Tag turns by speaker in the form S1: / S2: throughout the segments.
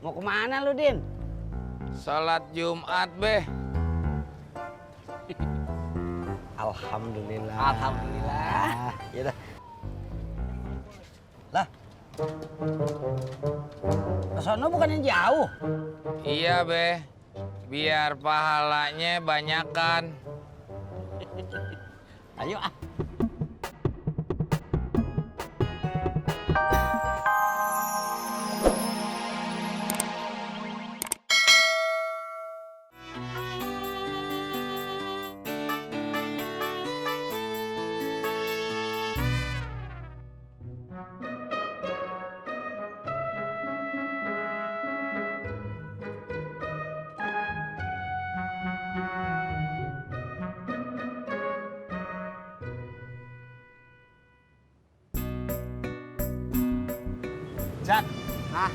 S1: Mau kemana lu, Din?
S2: Salat Jumat, Beh.
S1: Alhamdulillah.
S3: Alhamdulillah.
S1: Ya dah. Lah. Kesono bukannya jauh.
S2: Iya, Beh. Biar pahalanya banyakan.
S1: Ayo ah.
S4: Jak,
S1: Ah,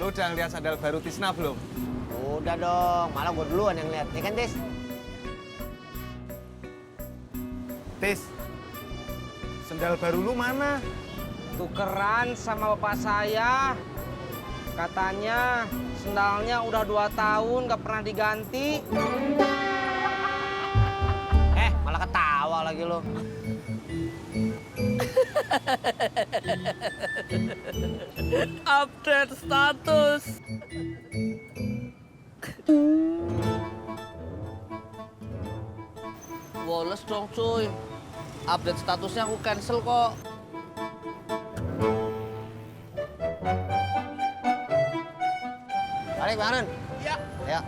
S4: lu udah ngeliat sandal baru Tisna belum?
S1: udah dong. Malah gua duluan yang lihat. Ya kan, Tis?
S4: Tis, sandal baru lu mana?
S3: Tukeran sama bapak saya. Katanya sendalnya udah 2 tahun gak pernah diganti.
S1: Malah ketawa lagi lu.
S3: Update status. Woles dong cuy. Update statusnya aku cancel kok.
S1: Balik, Bang Arun.
S3: Ya.
S1: Ya.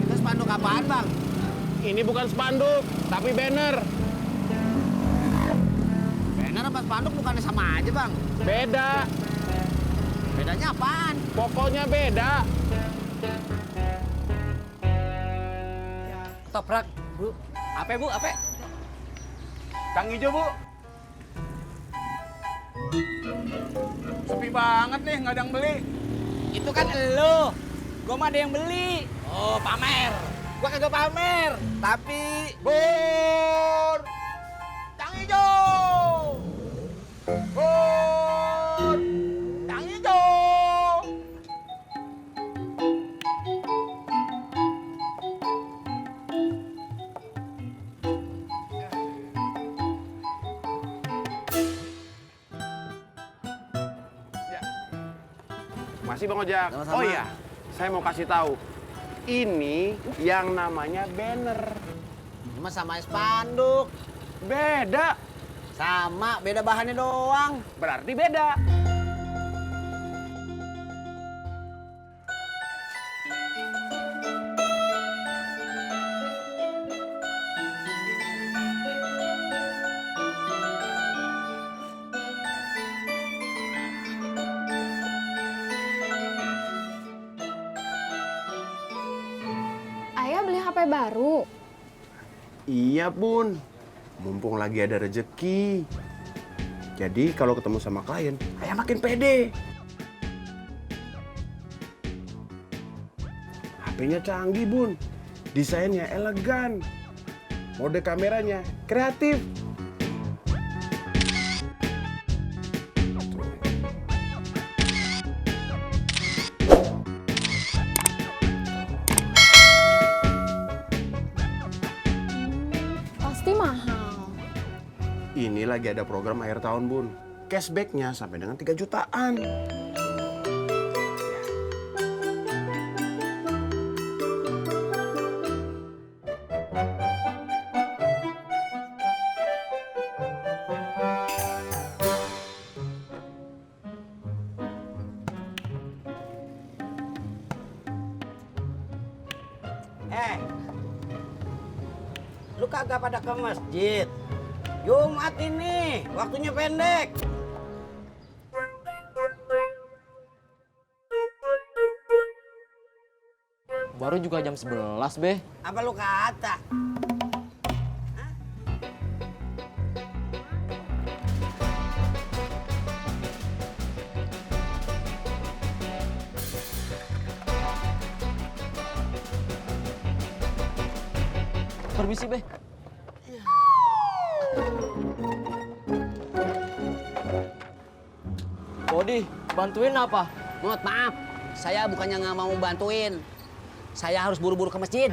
S1: Itu spanduk apaan, Bang?
S5: Ini bukan spanduk, tapi banner.
S1: Banner apa spanduk bukannya sama aja, Bang?
S5: Beda,
S1: Bedanya apaan?
S5: pokoknya beda.
S3: Toprak, Bu. Apa, Bu? Apa?
S5: Kang Ijo, Bu. Sepi banget nih, nggak ada yang beli.
S3: Itu kan elo. Gua mah ada yang beli. Oh, pamer. Gua kagak pamer, tapi
S5: Bur! Kang Ijo! Bur! Kang Ijo! Masih Bang Ojak.
S1: Sama-sama.
S5: Oh iya, saya mau kasih tahu. Ini yang namanya banner.
S1: Cuma sama spanduk.
S5: Beda,
S1: Sama, beda bahannya doang.
S5: berarti beda.
S6: Ayah beli HP baru.
S5: Iya Bun, mumpung lagi ada rezeki. Jadi kalau ketemu sama klien, ayah makin pede. HP-nya canggih Bun, desainnya elegan, mode kameranya kreatif.
S6: Pasti mahal.
S5: Ini lagi ada program akhir tahun Bun, cashback-nya sampai dengan 3 jutaan.
S7: kagak pada ke masjid? Jumat ini, waktunya pendek.
S3: Baru juga jam 11, Be.
S7: Apa lu kata?
S3: Permisi, Be. Bodi, bantuin apa?
S7: Mut, maaf. Saya bukannya nggak mau bantuin. Saya harus buru-buru ke masjid.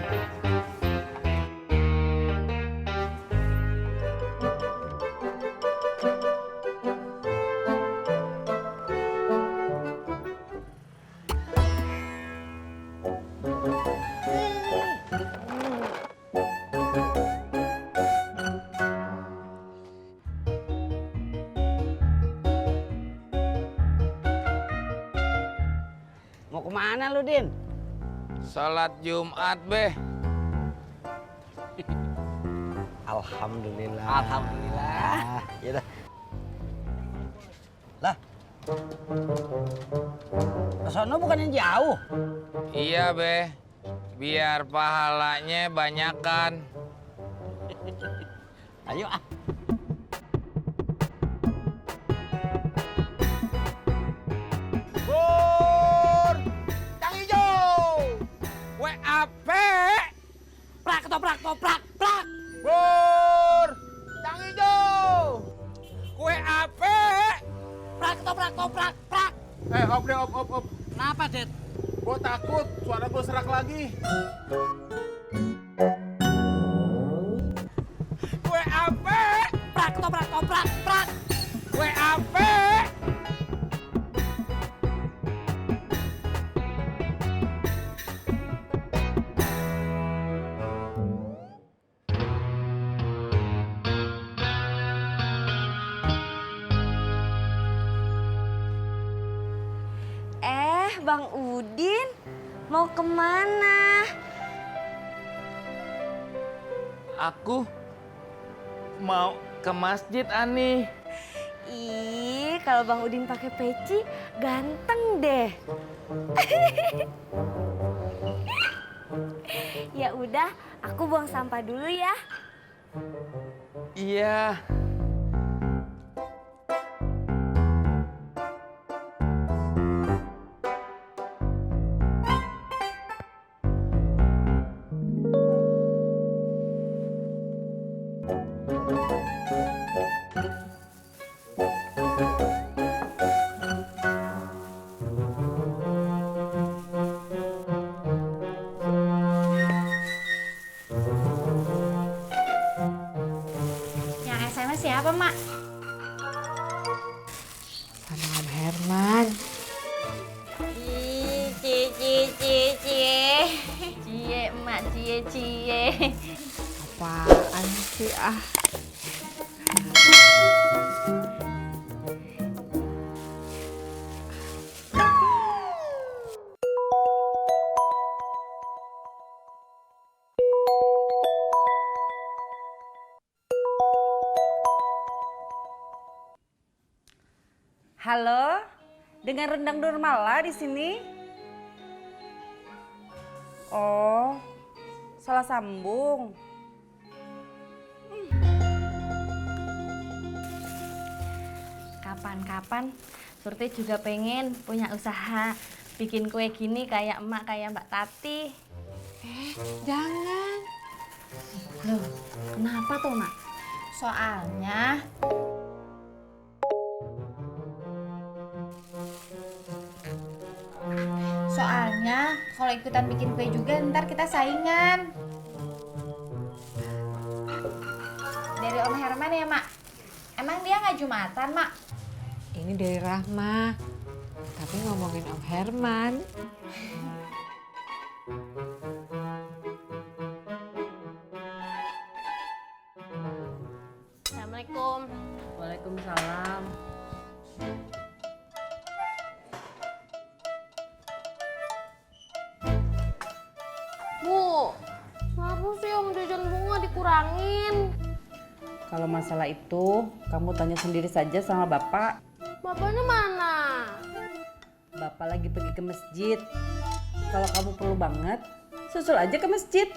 S7: Mau kemana lu, Din?
S2: Salat Jumat, Be.
S7: Alhamdulillah. Alhamdulillah. Ya dah. Lah. Kesono bukannya jauh.
S2: Iya, Be. Biar pahalanya banyakan.
S7: Ayo ah.
S2: Pur! Yang hijau! WAP!
S7: Prak ketoprak toprak prak.
S2: Pur! Yang hijau! Kue ape?
S7: Prak ketoprak toprak prak.
S5: Op deh, op.
S7: Kenapa, Det?
S5: Gue takut suara gue serak lagi.
S2: Kue ape?
S7: Prak ketoprak toprak prak.
S2: Kue ape?
S8: Bang Udin, mau kemana?
S2: Aku mau ke masjid, Ani.
S8: Ih, kalau Bang Udin pakai peci, ganteng deh. Ya udah, aku buang sampah dulu ya.
S2: Iya.
S6: Siapa, Mak?
S9: Sama Om Herman.
S8: Cie, emak, cie.
S9: Apaan sih ah?
S8: Halo, dengan Rendang Durmala di sini. Oh, salah sambung. Kapan-kapan Surti juga pengen punya usaha bikin kue gini kayak emak, kayak Mbak Tati.
S9: Jangan.
S8: Loh, kenapa tuh, Mak?
S6: Soalnya kalau ikutan bikin kue juga ntar kita saingan. Dari Om Herman ya, Mak? Emang dia nggak Jumatan, Mak?
S9: Ini dari Rahma. Tapi ngomongin Om Herman.
S8: Assalamualaikum.
S3: Waalaikumsalam.
S6: Bu, kenapa sih Om jajan bunga dikurangin?
S10: Kalau masalah itu, kamu tanya sendiri saja sama Bapak.
S8: Bapaknya mana?
S10: Bapak lagi pergi ke masjid. Kalau kamu perlu banget, susul aja ke masjid.